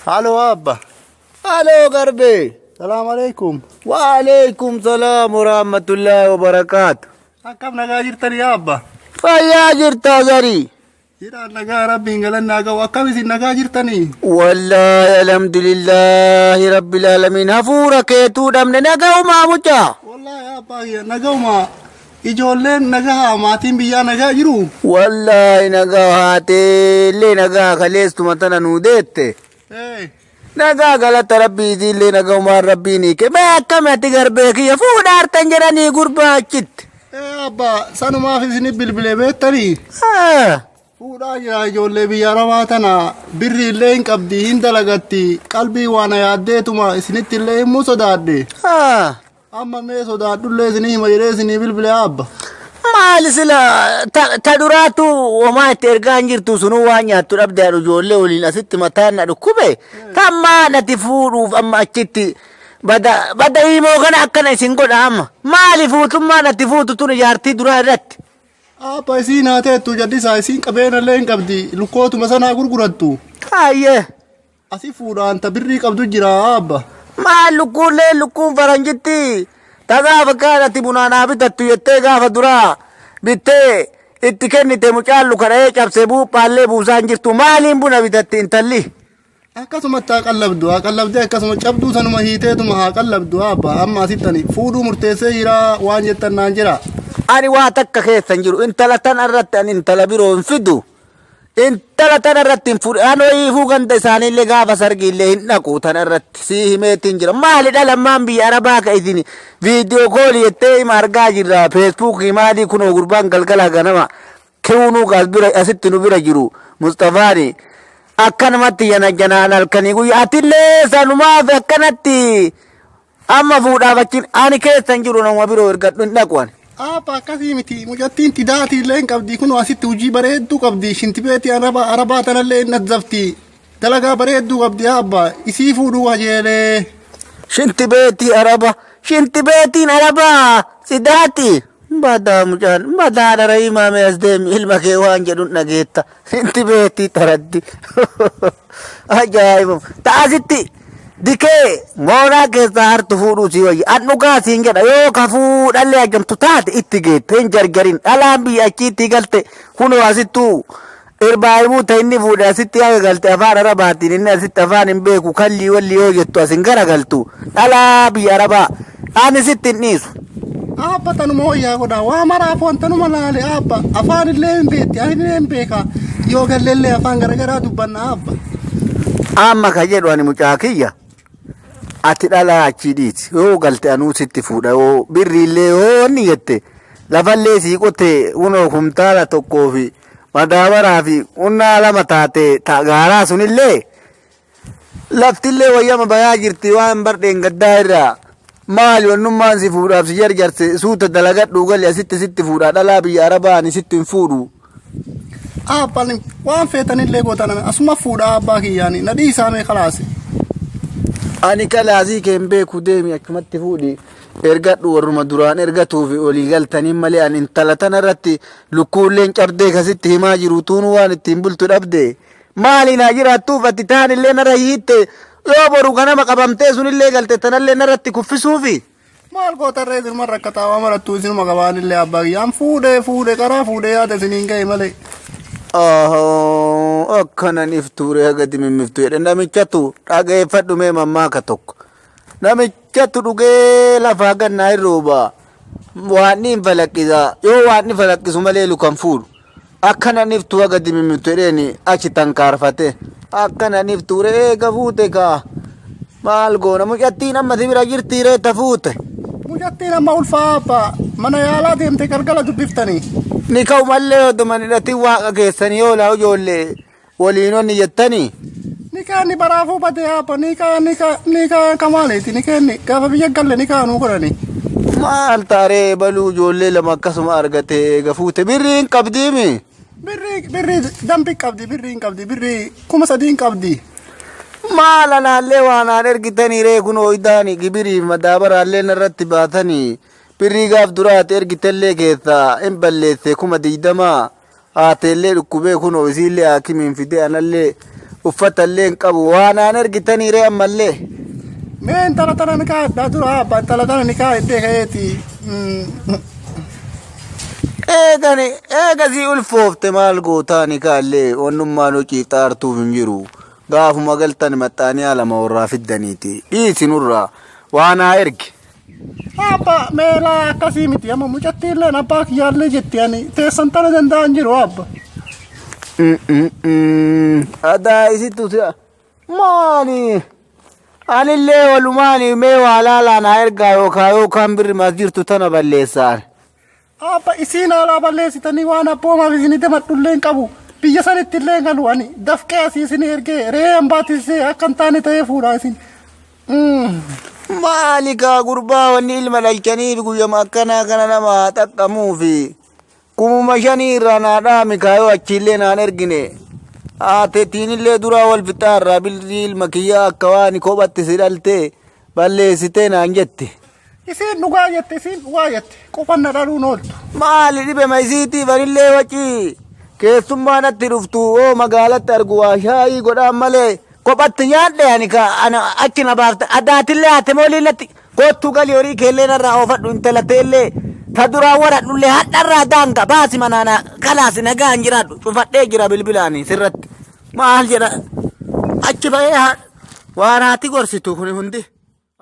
Halo abba. Halo garbee. Salaam alaikum. Waalaikum salaam warahmatullahi wabarakaatu. Akkam nagaa jirtanii abba? Fayyaa jirtaa zarii. Jiraan nagaa rabbiin galannaa ga'u. Akkam isin nagaa jirtanii? Wallaahi alhamdulillaahi rabbil aalamiin hafuura keetuu dhabne nagaumaa mucaa. Wallaahi abbaa kiyya naga'uma. Ijoolleen nagaa maatiin biyyaa nagaa jiru. Wallaahi nagaa haateellee nagaa kaleessuma tana nuu deette. Ee. Nagaa galata rabbiitiillee nagaumaan rabbiin hiike. Mee akkami ati garbee kiyya fuudhaartan jedhanii gurbaa achitti. Ee abbaa sanumaaf isin bilbilee beektanii? Ah. Fuudhaa jira ijoollee biyya arabaa tana birri illee hin qabdi hin dalagatti qalbii waan yaaddeetuma isinitti illee himuu sodaadhe. Ah. Amma mee sodaadhullee isinii hima jedhee isinii bilbilee abba. Maali sila ta duraatu homaa itti ergaa hin jirtu sunuu waan nyaattu dhabde haadha ijoollee waliin asitti mataan na dhukkube tammaa nati fuudhuuf amma achitti bada bada himoo kana akkana isin godha amma maali fuutummaa natti fuutu tun jaartii duraa irratti. Abba isiin haa teettu jallisaa isiin qabeenallee hin qabdi lukkootuma sanaa gurgurattu. Ayyee. Asi fuudhaan ta birrii qabdu jira abba. Maal lukkuullee lukkuun faranjitti ta gaafa kaan ati bunaa naa bitattu jettee gaafa duraa bittee itti kennite mucaan luka dha'ee cabsee buuphaallee buusaa hin jirtu maaliin buna bitatti intalli. Akkasumatti haa qallabdu haa qallabdee akkasuma cabduu sanuma hiiteetuma haa qallabdu abba amma asittani fuudhuu murteessee jira waan jettan naan jira. Ani waa takka keessa hin jiru intala tana irratti ani intala biroo hin fidu. Intala tana irratti hin fuudhe. Anoo hiifuu ganda isaaniillee gaafa sargiillee hin dhaqu tana irratti. Sii himeetiin jira. Maali dhala ammaan biyya Arabaa ka isin viidiyoo koolii jettee hima argaa jirra. Feesbuukii maalii kunoo gurbaan galgala ganama kiwunuu kaas bira asitti nu bira jiru. Mustafaani akkanumatti yana janaan halkanii guyyaa atillee sanumaaf akkanatti Amma fuudhaaf achiin ani keessa hin jiru nama biroo ergadhu hin dhaqu ani. Aabba akkasii miti mucattiin tidaatii illee hin qabdi kunoo asitti hojii bareedduu qabdi shintibeetii arabaa arabaa tanallee hin nazzafti dalagaa bareedduu qabdi aabba isii fuudhuu kajeelee. Shintibeetii araba shintibeetiin arabaa sidaati. Badaa mucaan badaa dhara himaame as deemi ilma kee waan jedhun dhageetta. Shintibeetii taraddi. Ajaa'iba. Ta'asitti dikee mooraa keessaa hartu fuudhuu sii wayya. An dhugaa siin jedha yoo ka fuudhallee hajjamtu taate itti geette hin jarjarin. Dhalaan biyya achiitti galte kunoo asittuu irbaayimuu ta inni fuudhe asitti haga galte afaan arabaatiin inni asitti afaan hin beeku kallii walli yoo jettu asin garagaltu dhalaa biyya arabaa ani sitti hin dhiisu. Aabba tanuma wayyaa godha waa maraaf wantanuma laale aabba afaan illee hin beekti ani illee hin beeka yoo galleellee afaan garagaraa dubbanna aabba. Amma ka jedhu ani mucaa kiyya ati dhalaa achii dhiisi yoo galte anuu sitti fuudha yoo birriillee yoo wanni jette lafallee sii qote kunoo kumtaala tokkoo fi madaabaraa fi qunnaa lama taate ta gaaraa sunillee Laftillee wayyama bayaa jirti waan bar dheengaddaa irraa. Maali wannummaan si fuudhaaf si jarjarse suuta dalagadhuu gali asitti sitti fuudhaa dhalaa biyya arabaa ani sitti hin fuudhu. Abbaan waan feetanillee gootan asuma fuudhaa abbaa kiyyaani na dhiisaa mee kalaase. Ani kalaasii kee hin beeku deemi achumatti fuudhi ergadhu warruma duraan ergatuufi olii galtaniin malee ani intala tana irratti lukkuulleen cabdee kasitti himaa jiru tuunuu waan ittiin bultu dhabde. Maali naa jiraattuuf ati taan illee narra hiitte yoo boru ganama qabamtee sunillee galte tanallee narratti kuffisuufi. Maal gootarree isinuma rakkataa waa marattuu isinuma qabaanillee abbaa kiyyaan fuudhee fuudhee karaa fuudhee yaada isiniin ga'e malee. Ahoo akkanan iftuure haga dimimmiftu jedhe namichatu dhageeffadhu mee mammaaka tokko. Namichatu dhugee lafaa gannaa hin rooba. Waanni hin falaqqisa yoo waanni falaqqisu malee lukan fuudhu. Akkana iftuu haga dimimiftu jedheeni achi tankaarfate. Akkana iftuu ree eega fuute kaa. Maal goona mucattiin amma si bira jirtii ree ta fuute. Mucattiin amma ulfaa abbaa mana yaalaa deemte galgala dubbiftanii. Ni ka'u mallee oduma hin hidhatin waaqa keessanii yoo laa ijoollee waliin onni jettanii. Nikaanni baraafuu bade abba nikaa nikaa nikaa kamaaleeti nikaanni gaafa biyya galle nikaa nuu godhani. Maal taaree baluu ijoollee lama akkasuma argate eega fuute birrii hin qabdiimi. Birrii birrii dambi qabdi birrii hin qabdi birrii 3000 qabdi. Maal anaallee waan aan ergitanii ree kun ooyidaani gibiriif madaabaraallee narratti baatanii birrii gaaf duraati ergitellee keessaa hin balleesse 20,000 Haateellee dhukkubee kunoo isiillee haakimiin fidee anallee Uffata illee hin qabu. Waa naan ergitanii ree ammallee. Mee intala tana ni kaa'adhaa dura abbaa intala tana ni kaa'adhee ka'eeti. Eegani eegasii ulfoofte maal gootaa ni kaallee wannummaan hojii xaartuuf hin jiru. Gaafuma galtan maxxaanii alama warraa fiddaniiti. Dhiisi nurraa waa naa ergi. Abba meelaa akkasii miti amma mucattiilleen abbaa kiyyaallee jetti ani teessan tana danda'an jiru abba. Adaa isittu si'a. Maali? Anillee walumaani mee waa laalaa naa ergaa yookaan yookaan birri mas jirtu tana balleessaan. Abba isiin haalaa balleessitanii waan abboomaaf isinii demadhullee hin qabu. Biyya sanitti illee hin galu ani dafqee asii isinii ergee re'ee hambaatisee akka hin taane ta'ee fuudha isin. Maali kaa gurbaa wanni ilma dhalchaniif guyyama akkanaa kana nama haa xaqqamuufi. Kumuma shanii irraa naa dhaami kaayoo achiillee naan ergine. Haateetiinillee duraa wal fixaa irraa bilrii ilma kiyyaa akka waan kophatti si dhaltee balleessitee naan jette. Isiin dhugaa jette isiin dhugaa jette qofanna dhaluun ooltu. Maali dhibema isiitiif anillee wacii keessummaa natti dhuftu oo magaalatti argu waa shaayii godhaan malee kophatti nyaadhe ani ka ana achi na baafte adaatillee haate moolii natti koottuu galii horii keellee narraa oofadhu intala teellee ta duraa waradhullee hadharraa daanga baasi manaana kalaasi nagaa hin jiraadhu cufadhee jira bilbilaani sirratti maal jedha achi ba'ee waan haati gorsitu kuni hundi.